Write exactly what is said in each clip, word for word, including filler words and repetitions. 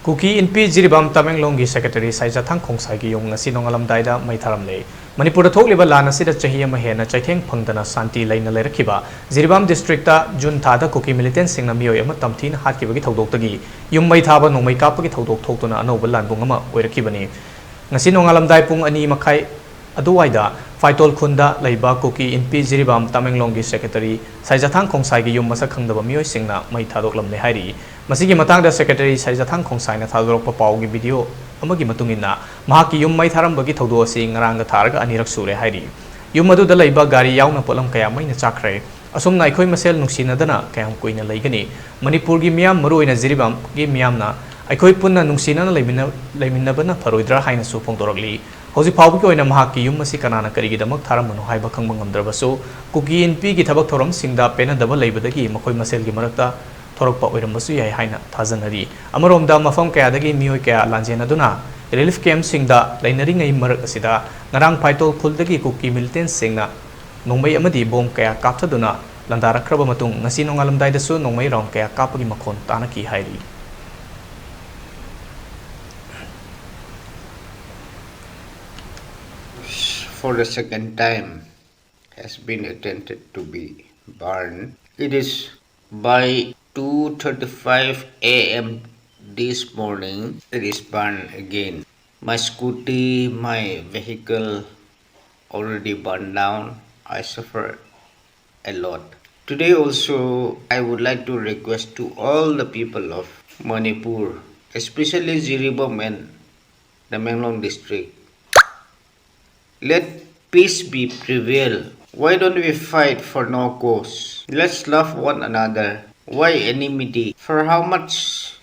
ꯀꯨꯀꯤ ꯏꯟꯄꯤ ꯖꯤꯔꯤꯕꯥꯝ ꯇꯃꯦꯡꯂꯣꯡꯒꯤ ꯁꯦꯀ꯭ꯔꯦꯇꯔꯤ ꯁꯥꯏꯖꯥꯊꯥꯡ ꯈꯣꯡꯁꯥꯏꯒꯤ ꯌꯨꯝ ꯉꯁꯤ ꯅꯣꯡꯉꯥꯜꯂꯝꯗꯥꯏꯗ ꯃꯩ ꯊꯥꯔꯝꯂꯦ꯫ ꯃꯅꯤꯄꯨꯔꯗ ꯊꯣꯛꯂꯤꯕ ꯂꯥꯟ ꯑꯁꯤꯗ ꯆꯍꯤ ꯑꯃ ꯍꯦꯟꯅ ꯆꯩꯊꯦꯡ ꯐꯪꯗꯅ ꯁꯥꯟꯇꯤ ꯂꯩꯅ ꯂꯩꯔꯛꯈꯤꯕ ꯖꯤꯔꯤꯕꯥꯝ ꯗꯤꯁꯇ꯭ꯔꯤꯛꯇ ꯖꯨꯟ ꯊꯥꯗ ꯀꯨꯀꯤ ꯃꯤꯂꯤꯇꯦꯟꯁꯤꯡꯅ ꯃꯤꯑꯣꯏ ꯑꯃ ꯇꯝꯊꯤꯅ ꯍꯥꯠꯈꯤꯕꯒꯤ ꯊꯧꯗꯣꯛꯇꯒꯤ ꯌꯨꯝ ꯃꯩ ꯊꯥꯕ ꯅꯣꯡꯃꯩ ꯀꯥꯞꯄꯒꯤ ꯊꯧꯗꯣꯛ ꯊꯣꯛꯇꯨꯅ ꯑꯅꯧꯕ ꯂꯥꯟꯕꯨꯡ ꯑꯃ ꯑꯣꯏꯔꯛꯈꯤꯕꯅꯤ꯫ ꯉꯁꯤ ꯅꯣꯡꯉꯥꯜꯂꯝꯗꯥꯏ ꯄꯨꯡ ꯑꯅꯤ ꯃꯈꯥꯏ ꯑꯗꯨꯋꯥꯏꯗ ꯐꯥꯏꯇꯣꯜ ꯈꯨꯟꯗ ꯂꯩꯕ ꯀꯨꯀꯤ ꯏꯟꯄꯤ ꯖꯤꯔꯤꯕꯥꯝ ꯇꯃꯦꯡꯂꯣꯡꯒꯤ ꯁꯦꯀ꯭ꯔꯦꯇꯔꯤ ꯁꯥꯏꯖꯥꯊꯥꯡ ꯈꯣꯡꯁꯥꯏꯒꯤ ꯌꯨꯝ ꯃꯁꯛ ꯈꯪꯗꯕ ꯃꯤꯑꯣꯏꯁꯤꯡꯅ ꯃꯩ ꯊꯥꯗꯣꯛꯂꯝꯂꯦ ꯍꯥꯏꯔꯤ꯫ ꯃꯁꯤꯒꯤ ꯃꯇꯥꯡꯗ ꯁꯦꯀ꯭ꯔꯦꯇꯔꯤ ꯁꯥꯏꯖꯥꯊꯥꯡ ꯈꯣꯡꯁꯥꯏꯅ ꯊꯥꯗꯣꯔꯛꯄ ꯄꯥꯎꯒꯤ ꯚꯤꯗꯤꯑꯣ ꯑꯃꯒꯤ ꯃꯇꯨꯡ ꯏꯟꯅ, ꯃꯍꯥꯛꯀꯤ ꯌꯨꯝ ꯃꯩ ꯊꯥꯔꯝꯕꯒꯤ ꯊꯧꯗꯣꯛ ꯑꯁꯤ ꯉꯔꯥꯡꯒ ꯊꯥꯔꯒ ꯑꯅꯤꯔꯛ ꯁꯨꯔꯦ ꯍꯥꯏꯔꯤ꯫ ꯌꯨꯝ ꯑꯗꯨꯗ ꯂꯩꯕ ꯒꯥꯔꯤ ꯌꯥꯎꯅ ꯄꯣꯠꯂꯝ ꯀꯌꯥ ꯃꯩꯅ ꯆꯥꯛꯈ꯭ꯔꯦ꯫ ꯑꯁꯨꯝꯅ ꯑꯩꯈꯣꯏ ꯃꯁꯦꯜ ꯅꯨꯡꯁꯤꯅꯗꯅ ꯀꯌꯥꯝ ꯀꯨꯏꯅ ꯂꯩꯒꯅꯤ? ꯃꯅꯤꯄꯨꯔꯒꯤ ꯃꯤꯌꯥꯝ, ꯃꯔꯨꯑꯣꯏꯅ ꯖꯤꯔꯤꯕꯥꯝꯒꯤ ꯃꯤꯌꯥꯝꯅ ꯑꯩꯈꯣꯏ ꯄꯨꯟꯅ ꯅꯨꯡꯁꯤꯅꯅ ꯂꯩꯃꯤꯟꯅ-, ꯂꯩꯃꯤꯟꯅꯕꯅ ꯐꯔꯣꯏꯗ꯭ꯔꯥ ꯍꯥꯏꯅꯁꯨ ꯐꯣꯡꯗꯣꯔꯛꯂꯤ꯫ ꯍꯧꯖꯤꯛ ꯐꯥꯎꯕꯒꯤ ꯑꯣꯏꯅ ꯃꯍꯥꯛꯀꯤ ꯌꯨꯝ ꯑꯁꯤ ꯀꯅꯥꯅ ꯀꯔꯤꯒꯤꯗꯃꯛ ꯊꯥꯔꯝꯕꯅꯣ ꯍꯥꯏꯕ ꯈꯪꯕ ꯉꯝꯗ꯭ꯔꯕꯁꯨ, ꯀꯨꯀꯤ ꯏꯟꯄꯤꯒꯤ ꯊꯕꯛ ꯊꯧꯔꯝꯁꯤꯡꯗ ꯄꯦꯟꯅꯗꯕ ꯂꯩꯕꯗꯒꯤ ꯃꯈꯣꯏ ꯃꯁꯦꯜꯒꯤ ꯃꯔꯛꯇ ꯊꯣꯔꯛꯄ ꯑꯣꯏꯔꯝꯕꯁꯨ ꯌꯥꯏ ꯍꯥꯏꯅ ꯊꯥꯖꯅꯔꯤ꯫ ꯑꯃꯔꯣꯝꯗ, ꯃꯐꯝ ꯀꯌꯥꯗꯒꯤ ꯃꯤꯑꯣꯏ ꯀꯌꯥ ꯂꯥꯟꯖꯦꯟꯅꯗꯨꯅ ꯔꯤꯂꯤꯐ ꯀꯦꯝꯞꯁꯤꯡꯗ ꯂꯩꯅꯔꯤꯉꯩ ꯃꯔꯛ ꯑꯁꯤꯗ, ꯉꯔꯥꯡ ꯐꯥꯏꯇꯣꯜ ꯈꯨꯜꯗꯒꯤ ꯀꯨꯀꯤ ꯃꯤꯂꯤꯇꯦꯟꯁꯤꯡꯅ ꯅꯣꯡꯃꯩ ꯑꯃꯗꯤ ꯕꯣꯝ ꯀꯌꯥ ꯀꯥꯞꯊꯗꯨꯅ ꯂꯥꯟꯗꯥꯔꯛꯈ꯭ꯔꯕ ꯃꯇꯨꯡ, ꯉꯁꯤ ꯅꯣꯡꯉꯥꯜꯂꯝꯗꯥꯏꯗꯁꯨ ꯅꯣꯡꯃꯩ ꯔꯥꯎꯟ ꯀꯌꯥ ꯀꯥꯞꯄꯒꯤ ꯃꯈꯣꯟ ꯇꯥꯅꯈꯤ ꯍꯥꯏꯔꯤ꯫ For the second time, has been attempted to be burned. It is by two thirty-five a m this morning, it is burned again. My scooty, my vehicle already burned down. I suffer a lot. Today also, I would like to request to all the people of Manipur, especially Jiribam and Tamenglong district, let peace be prevail. Why don't we fight for no cause? Let's love one another. Why enmity? For how much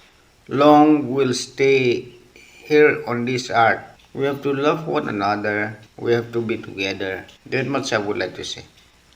long we'll stay here on this earth? We have to love one another. We have to be together. That much I would like to say.